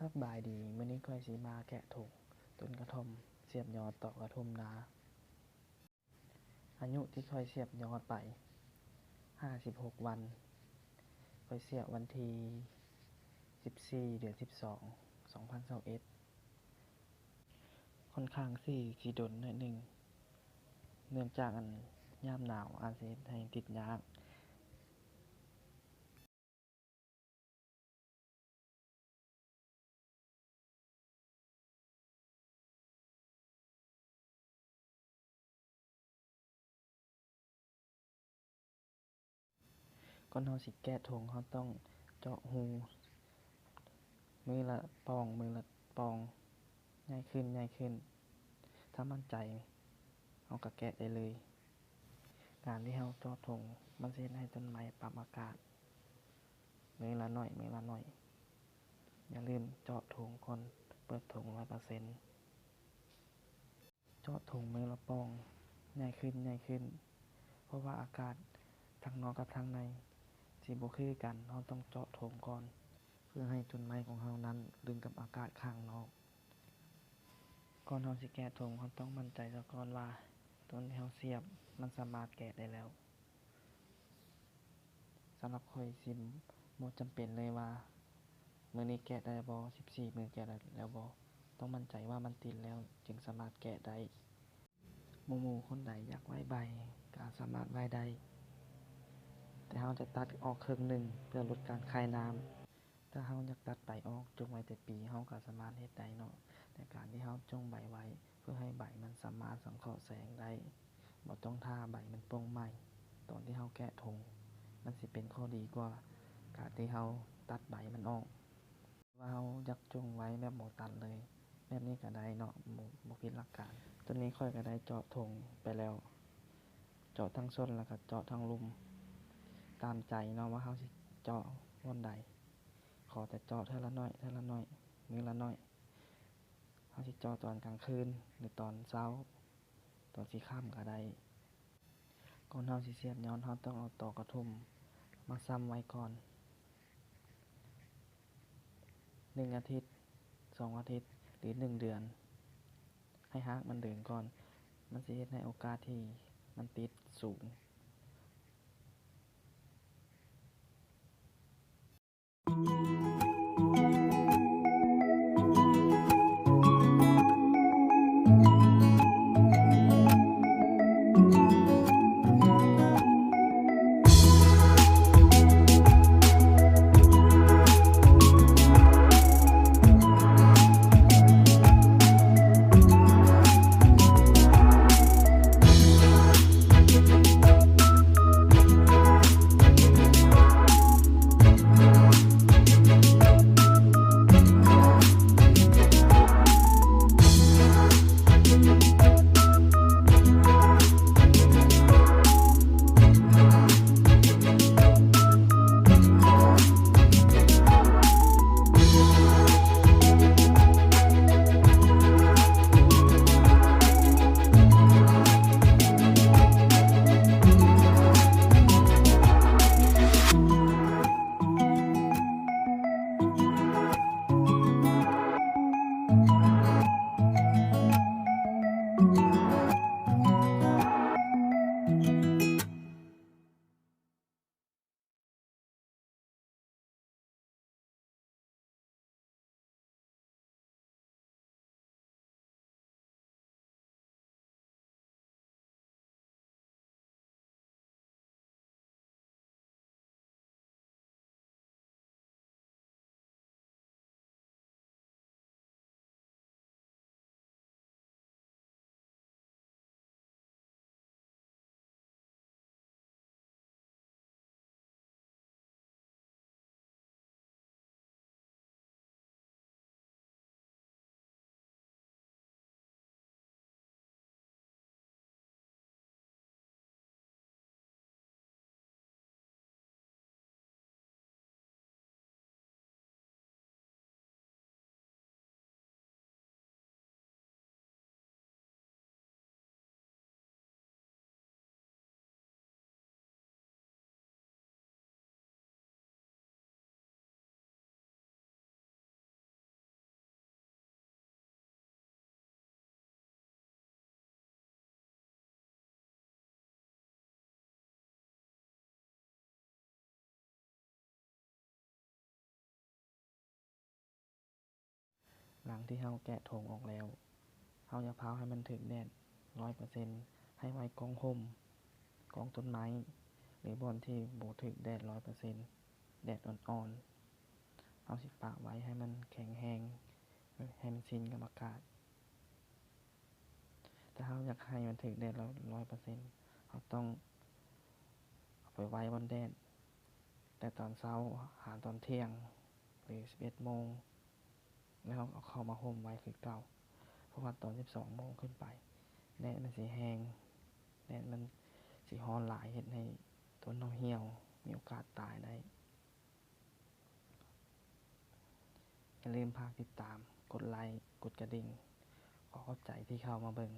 ສະບາຍດີ, ມື້ນີ້ຂ້ອຍຊິມາແກະຖົງຕົ້ນກະທ່ອມ ສຽບຍອດຕອກກະທຸ່ມນາ. ອາຍຸທີ່ຂ້ອຍສຽບຍອດໄປ ຫ້າສິບຫົກວັນ. ຂ້ອຍສຽບວັນທີສິບສີ່ ເດືອນສິບສອງ ສອງພັນຊາວເອັດ. ຂ້ອນຂ້າງຊິ ຊິດົນໜ້ອຍໜຶ່ງ ເນື່ອງຈາກ ອັນ ຍາມໜາວອາດຊິເຮັດໃຫ້ຕິດຍາກ. ກ່ອນເຮົາຊິແກະຖົງ ເຮົາຕ້ອງເຈາະຮູ ມື້ລະປ່ອງ ມື້ລະປ່ອງ ໃຫຍ່ຂຶ້ນ ໃຫຍ່ຂຶ້ນ. ຖ້າໝັ້ນໃຈ ເຮົາກະແກະໄດ້ເລີຍ. ການທີ່ເຮົາເຈາະຖົງ ມັນຊິເຮັດໃຫ້ຕົ້ນໄມ້ປັບອາກາດ ມື້ລະໜ້ອຍ ມື້ລະໜ້ອຍ. ຢ່າລືມເຈາະຖົງກ່ອນເປີດຖົງຮ້ອຍເປີເຊັນ. ເຈາະຖົງມື້ລະປ່ອງ ໃຫຍ່ຂຶ້ນ ໃຫຍ່ຂຶ້ນ ເພາະວ່າອາກາດທາງນອກກັບທາງໃນຊິບໍ່ຄືກັນ. ເຮົາຕ້ອງເຈາະຖົງກ່ອນ ເພື່ອໃຫ້ຕົ້ນໄມ້ຂອງເຮົານັ້ນດຶງກັບອາກາດຂ້າງນອກ. ກ່ອນເຮົາຊິແກະຖົງ ເຮົາຕ້ອງໝັ້ນໃຈຊະກ່ອນວ່າ ຕົ້ນທີ່ເຮົາສຽບມັນສາມາດແກະໄດ້ແລ້ວ. ສຳລັບຂ້ອຍຊິບໍ່ຈຳເປັນເລີຍວ່າ ມື້ນີ້ແກະໄດ້ບໍ່ ສິບສີ່ມື້ແກະໄດ້ແລ້ວບໍ່. ຕ້ອງໝັ້ນໃຈວ່າມັນຕິດແລ້ວ ຈຶ່ງສາມາດແກະໄດ້. ໝູ່ໆຄົນໃດຢາກໄຫວ້ໃບ ກະສາມາດໄຫວ້ໄດ້ ແຕ່ເຮົາຈະຕັດອອກເຄິ່ງໜຶ່ງ ເພື່ອຫຼຸດການຄາຍນ້ຳ. ຖ້າເຮົາຢາກຕັດໃບອອກ ຈົ່ງໄວ້ແຕ່ປີ ເຮົາກະສາມາດເຮັດໄດ້ເນາະ. ແຕ່ການທີ່ເຮົາຈົ່ງໃບໄວ້ ເພື່ອໃຫ້ໃບມັນສາມາດສັງເຄາະແສງໄດ້ ບໍ່ຕ້ອງຖ້າໃບມັນປົ່ງໃໝ່ ຕອນທີ່ເຮົາແກະຖົງ ມັນຊິເປັນຂໍ້ດີກວ່າການທີ່ເຮົາຕັດໃບມັນອອກ. ວ່າເຮົາຢາກຈົ່ງໄວ້ແບບບໍ່ຕັດເລີຍ ແບບນີ້ກະໄດ້ເນາະ ບໍ່ ບໍ່ຜິດຫຼັກການ. ຕອນນີ້ຂ້ອຍກະໄດ້ເຈາະຖົງໄປແລ້ວ ເຈາະທັງສົ້ນ ແລ້ວກະເຈາະທັງລຸ່ມ ຕາມໃຈເນາະວ່າເຮົາຊິເຈາະບ່ອນໃດ. ຂໍແຕ່ເຈາະເທື່ອລະໜ້ອຍ ເທື່ອລະໜ້ອຍ ມື້ລະໜ້ອຍ. ເຮົາຊິເຈາະຕອນກາງຄືນ ຫຼື ຕອນເຊົ້າ ຕອນຊິຄ່ຳກະໄດ້. ກ່ອນເຮົາຊິສຽບຍອດ ເຮົາຕ້ອງເອົາຕອກກະທຸ່ມມາຊ້ຳໄວ້ກ່ອນ ໜຶ່ງອາທິດ ສອງອາທິດ ຫຼື ໜຶ່ງເດືອນ ໃຫ້ຮາກມັນເດີນກ່ອນ. ມັນຊິເຮັດໃຫ້ໂອກາດທີ່ມັນຕິດສູງ. ງທີ່ເຮົາແກະຖົງອອກແລ້ວ ເຮົາຢ່າພາວໃຫ້ມັນຖືກແດດຮ້ອຍເປີເຊັນ ໃຫ້ໄວ້ກ້ອງຮົ່ມ, ກ້ອງຕົ້ນໄມ້ ຫຼືບ່ອນທີ່ບໍ່ຖືກແດດຮ້ອຍເປີເຊັນ ແດດອ່ອນໆ. ເຮົາຊິປະໄວ້ໃຫ້ມັນແຂງແຮງ ໃຫ້ມັນຊິນກັບອາກາດ. ຖ້າເຮົາຢາກໃຫ້ມັນຖືກແດດຮ້ອຍເປີເຊັນ ເຮົາຕ້ອງເອົາໄປໄວ້ບ່ອນແດດ ແຕ່ຕອນເຊົ້າຫາຕອນທ່ຽງ ຫຼືສິບເອັດໂມງ ແລ້ວເຮົາເອົາເຂົ້າມາຮົ່ມໄວ້ຄືເກົ່າ. ເພາະວ່າຕອນສິບສອງໂມງຂຶ້ນໄປ ແດດມັນຊິແຮງ, ແດດມັນຊິຮ້ອນຫຼາຍ ເຮັດໃຫ້ຕົ້ນເຮົາຫ່ຽວ ມີໂອກາດຕາຍໄດ້. ຢ່າລືມຝາກຕິດຕາມ, ກົດໄລ, ກົດກະດິ່ງ. ຂໍຂອບໃຈທີ່ເຂົ້າມາເບິ່ງ.